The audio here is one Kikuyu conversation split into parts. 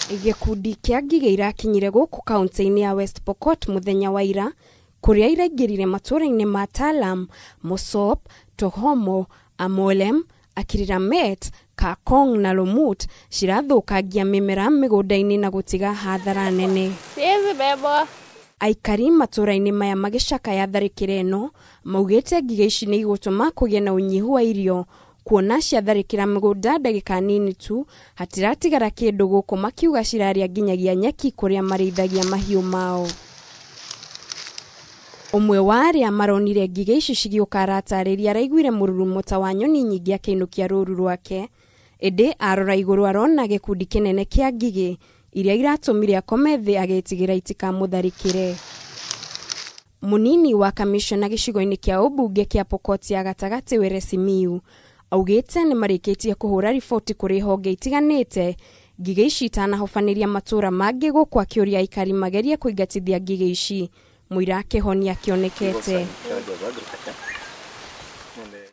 Gĩkundi kĩa ngigĩ irakinyire gũkũ kaunti-inĩ ya West Pokot mũthenya wa ira kũrĩa iraingĩrire matũũra-inĩ ma Talam, Mosop, Tohomo, Amolem, Akiriramet, Kakong na Lumut cirathũkangia mĩmera mĩgũnda-inĩ na gũtiga hathara nene. Siwezi bebwa. Aikari matũũra-inĩ maya magĩcakaya tharĩkĩra ĩno maugĩte ngigĩ ici nĩ igũtũma kũgĩe na ũnyihu wa irio kuona ciatharĩkĩra mĩgũnda ndagĩka nini tu hatiratigara kĩndũ gũkũ makiuga cirarĩa nginyagia nyeki kũrĩa marĩithagia mahiũ mao. Ũmwe wa arĩa maronire ngigĩ ici cigĩũka aratarĩria araiguire mũrurumo ta wa nyoni nyingĩ akĩinũkia rũru rwake ĩndĩ arora igũrũ arona gĩkundi kĩnene kĩa ngigĩ iria iratũmire akome thĩ agĩtigĩra itikamũtharĩkĩre. Mũnini wa kamishona gĩcigo-inĩ kĩa ũmbunge kĩa Pokot ya gatagatĩ Were Simiyu augĩte nĩ marĩkĩtie kũhũra riboti kũrĩ honge itiganĩte ngigĩ ici itanahobanĩria matũũra mangĩ gũkũ akĩũria aikari magerie kũingatithia ngigĩ ici mũira kĩhonia kĩonekete.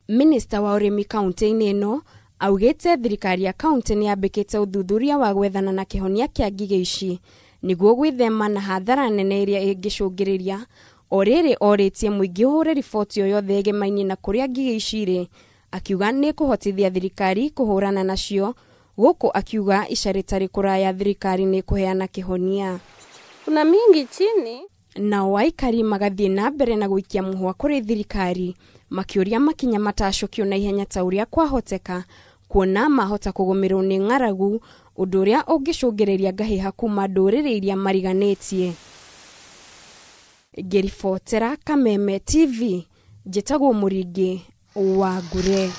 Minista wa ũrĩmi kaunti-inĩ ĩno augĩte thirikari ya kaunti nĩ yambĩkĩte ũthuthuria wa gwethana na kĩhonia kĩa ngigĩ ici nĩguo gwĩthema na hathara nene ĩrĩa ĩngĩcũngĩrĩria. O rĩrĩ orĩtie mũingĩ ũhũre riboti o yothe ĩgemaine na kũrĩa ngigĩ ici irĩ akiuga nĩ kũhotithia thirikari kũhũrana nacio gũkũ akiuga ica rĩtarĩ kũraya thirikari nĩ kũheana kĩhonia. Kuna mingi chini. Nao aikari magathiĩ na mbere na gũikia mũhwa kũrĩ thirikari makĩũria makinya matacũkio na ihenya ta ũrĩa kwahoteka kuona mahota kũgũmĩrwo nĩ ng'aragu ũndũ ũrĩa ũngĩcũngĩrĩria ngahĩha kuma ndũrĩrĩ iria mariganĩtie. Ngĩribotera Kameme TV njĩtagwo Mũringĩ wa Ngure.